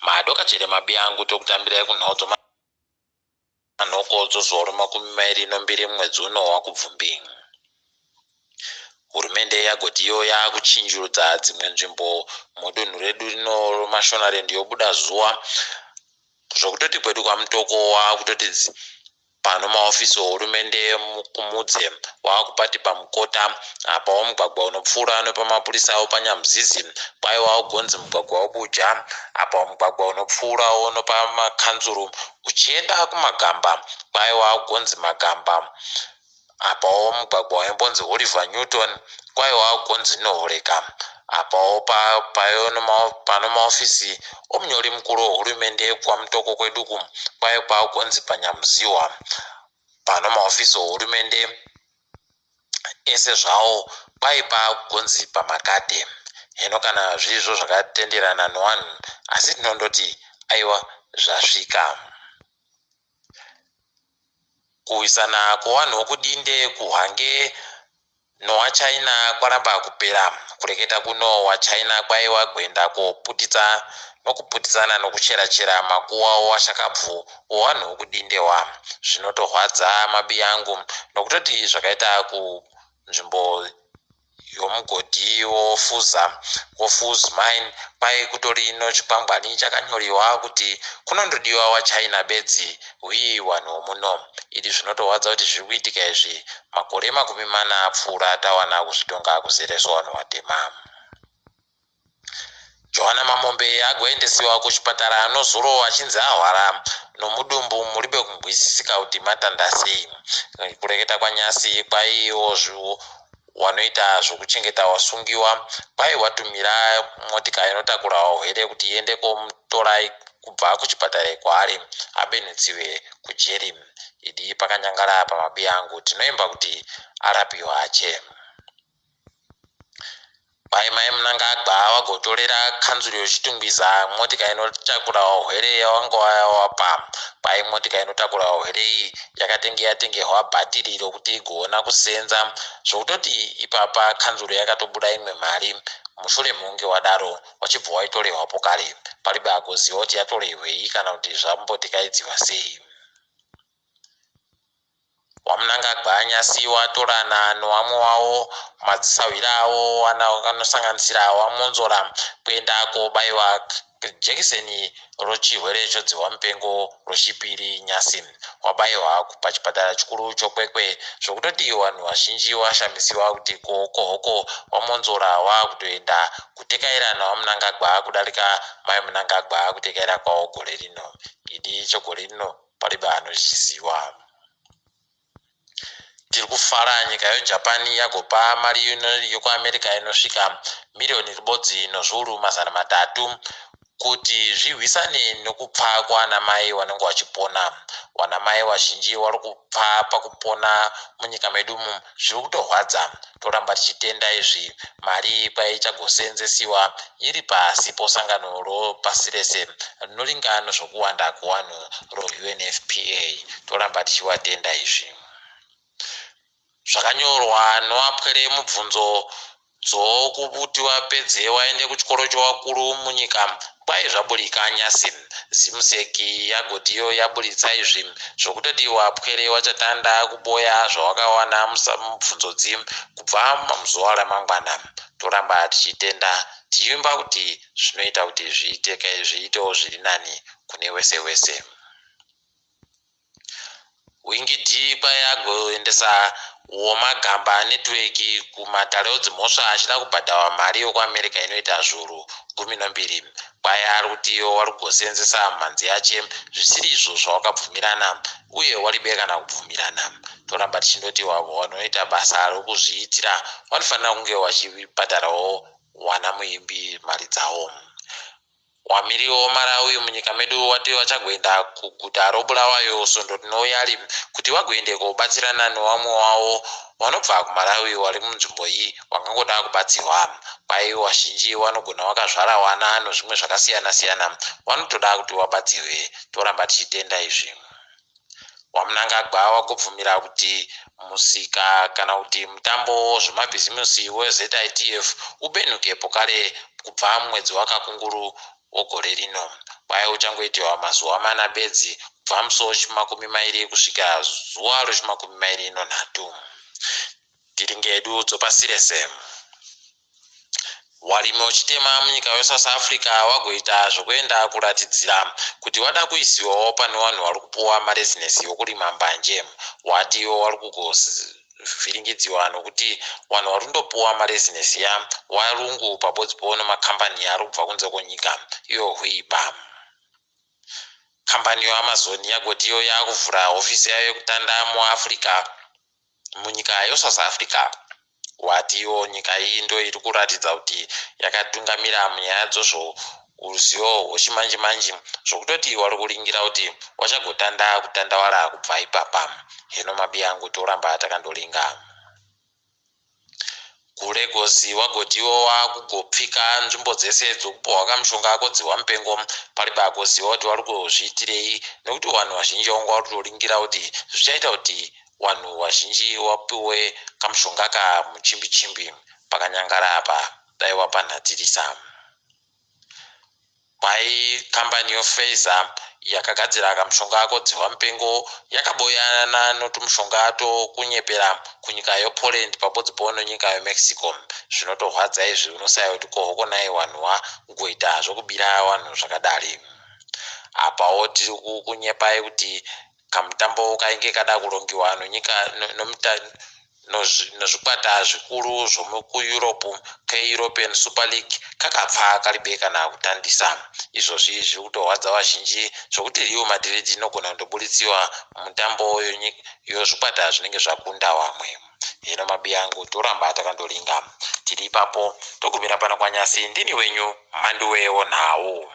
Madokachere mabiyangu tokutambirai kunhau dzomanhoko dzozuva remakumi mairi nombiri mwedzi uno waKubvumbi. Hurumende yagoti iyo yakuchinjurudza dzimwe nzvimbo mudunhu redu rino reMashonaland yobuda zuva zvokutoti kwedu kwaMutoko wakutoti pano mahofisi ehurumende muKumudze wakupati pamukota apawo mugwagwa unopfuura nepamapurisa awo paNyamuzizi kwaiwawo gonzi mugwagwa weBuja apo mugwagwa unopfuurawo nepamakanzuru uchienda kumagamba kwaiwa gonzi Magamba apawo mugwagwa waimbonzi Oliver Newton kwaiwa gonzi Nohoreka apawo pano mahofisi omunyori mukuru wehurumende kwaMutoko kweduku kwaiva gonzi paNyamuziwa pano mahofisi ehurumende ese zvawo kwaipa gonzi paMakate. Hino kana zvirizvo zvakatenderana nevanhu asi tinondoti aiwa zvasvika. Kurwisana kwevanhu vokudinde kuHwange nowaChina kwaramba kupera. Kureketa kuno waChina kwaiva gwenda koputitsa nokuputitsana nokuchera-chera makuva owashakabvu owanhu vokudinde wa. Zvinotorwadza mabiyangu nokutoti zvakaita kunzvimbo yomugodhi wofuza woFools Mine kwai kutori nochikwangwani chakanyoriwa kuti kunondodiwa waChina bedzi hwii wanhu womuno. Idi zvinotorwadza kuti zviri kuitika izvi makore 40 apfuura tawana kuzvitonga kuzere sevanhu vatema. Joana Mamombe agoendesiwa kuchipatara nozuro achinzi ahwara nomudumbu muribe kunzwisisika kuti matanda sei. Kureketa kwanyasi kwaiwo wanoita zvokuchengeta wasungiwa kwai watumira motika inotakura wahwere kuti iende komutora kubva kuchipatara kwaari abenhutsiwe kujeri. Idi pakanyangara pamabiyangu tinoimba kuti arapiwa ache. Kwai mai Mnangagwa vagotorera kanzuru yeChitungwiza motika inotakura vahwere yavanga vavapa. Kwai motika inotakura vahwere iyi yakatenge yatengerwa bhatiri rokuti igoona kusenza zvokutoti ipapa kanzuru yakatobuda imwe mari mushure mekunge wadaro wachibva waitorerwapo kare. Paribe agoziva kuti yatorerwei kana kuti zvambotikaidziwa sei. WaMnangagwa nyasi watorana newamwe wavo madzisahwira avo anosanganisira waMwonzora kuenda kobaiwa jekiseni rochirwere chodzihwa mupengo rochipiri nyasi wabaiwa pachipatara chikuru choKwekwe zvokutoti vanhu vazhinji vashamisiwa kuti ko kohoko waMwonzora wakutoenda kutekaira nawaMnangagwa kudarika mai Mnangagwa kutekaira kwavo gore rino. Idi chegore rino paribe anochiziva. Tiri kufara nyika yeJapan yagopa mari yekuAmerica inosvika miriyoni ribodzi nozviuru 300 kuti zvirwisane nekupfa kwaanamai vanenge vachipona. Vanamai vazhinji vari kupfa pakupona munyika medu umu zviri kutorwadza. Toramba tichitenda izvi mari iyi kwaichagosenzesiwa iri pasi posangano ropasi rese rinoringa nezvokuwanda kwevanhu roUNFPA. Toramba tichivatenda izvi. Zvakanyorwa nowapwere mubvunzo dzokuti wapedze waende kuchikoro chowakuru munyika kwai zvaburika nyasi. Zimsec yagotiyo yaburitsa izvi zvokutoti wapwere wachatanda kuboya zvawakawana mubvunzodzi kubva muzuva ramangwana. Toramba tichitenda tichivimba kuti zvinoita kuti zviitewo zviri nani kune wese wese. Winky D kwai agoendesa womagamba network kumatare edzimhosva achida kubhadharwa mari yokuAmerica inoita zviuru 12. Kwai ari kuti iwo wari kugosenzesa mhanzi yache zvisiri izvo zvawakabvumirana uye waribe kana kubvumirana. Toramba tichindoti wanoita basa rokuzviitira wanofanira kunge wachibhadharawo wana muimbi mari dzawo. Wamiriri weMalawi munyika medu wati vachagoenda kuguta roBulawayo svondo rinouyari kuti vagoende kobatsirana nevamwe wavo vanobva kuMalawi vari munzvimbo iyi vangangoda kubatsirwa. Kwai vazhinji vanogona vakazvara vana nezvimwe zvakasiyana-siyana vanotoda kuti vabatsirwe. Toramba tichitenda izvi. WaMnangagwa wagobvumira kuti musika kana kuti mutambo wezvemabhizimusi weZITF ubenhuke pokare kubva mumwedzi waKakunguru wegore rino. Kwai uchangoitiwa mazuva mana bedzi kubva musi wechimakumi mairi kusvika zuva rechimakumi mairi nonhatu. Tiri ngedu dzopasi rese. Warimi wechitema munyika yeSouth Africa wagoita zvokuenda kuratidzira kuti wada kuisiwawo pane vanhu vari kupuwa marezinesi okurima mbanje. Wati iwo wari kugovhiringidziwa nokuti vanhu vari kundopuwa marezinesi ya warungu pabodzipo nemakambani ari kubva kunze kwenyika iyo huipa. Kambani yeAmazon yagoti iyo yakuvhura hofisi yayo yekutanda muAfrica munyika yeSouth Africa. Watiwo nyika iyi ndo iri kuratidza kuti yakatungamira munyaya dzozvouzivo hwechimanje manje, zvokutoti wari kuringira kuti wachagotanda kutandawara kubva ipapa. Heno mabiyangu, toramba takandoringa. KuLagos wagotiwo wakugopfika nzvimbo dzese dzokupuhwa kamushonga kodzihwa mupengo. Pari bakuziva kuti vari kuzviitirei, nekuti vanhu vazhinji vanga vari kutoringira kuti zvichaita kuti vanhu vazhinji vapiwe kamushonga ka muchimbi chimbi. Pakanyangara apa, dai wapanhatirisa. Kwai kambani yoPfizer yakagadzira kamushonga kodzihwa mupengo yakaboyana notumushonga tokunyepera kunyika yePoland pabodzipo nenyika yeMexico. Zvinotorwadza izvi, unosaya kuti kohokonai vanhu vagoita zvokubira vanhu zvakadari. Apawo tiri kunyepai kuti kamutambo kainge kada kurongiwa nonyika nezvikwata zvikuru zvomukuEurope keEuropean Super League kakapfa karibe kana kutandisa. Izvozvi zviri kutorwadza vazhinji zvokuti Real Madrid inogona kundobuditsiwa mumutambo yozvikwata zvinenge zvakunda vamwe. Hino mabiyangu, toramba takandoringa. Tiri ipapo, togumira pano kwanyasi. Ndini wenyu Mhanduwe wonhau.